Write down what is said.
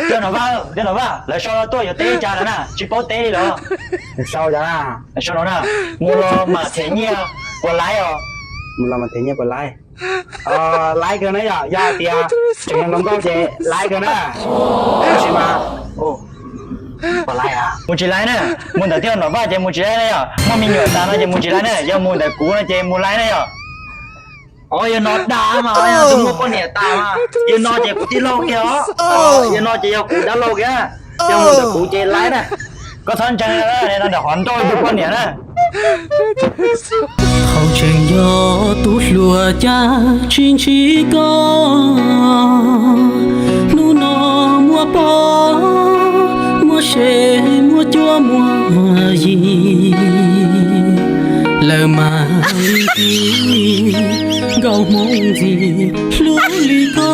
Yog Nom Vaj, yog Nom Vaj, lawv sau tuaj yuav teb li cas lawm na, tsis paub teb li lawm. Sau, sau no na, mus los mam them nyiaj puas laib os. Mus los mam them nyiaj puas laib? Laib kawg na yom, yog tias tseem yog hluas nkauj ces laib kawg na. Tab sis mas, puas laib? Mus tsis laib na, mus ntawm tij laug Nom Vaj ces mus tsis laib na yom, muaj me nyuam tas no ces mus tsis laib na, yog mus ntawm kuv no ces mus laib na yom. Os, yog no dag mas, yog tus muaj poj niam tas mas, yog no ces kuv tij laug kiag os. Yog no ces yog kuv dab laug kiag, yog mus ntawm kuv ces laib na. Koj txhob ntseeg, no ntawm qhov nrauj tus poj niam na. Thaum tseem yog tus hluas cas tsis ntsib koj, hnub no muaj poj muaj sev muaj cuab muaj yig, lawv mas li ti nkauj Hmoob ntxim hlub li koj.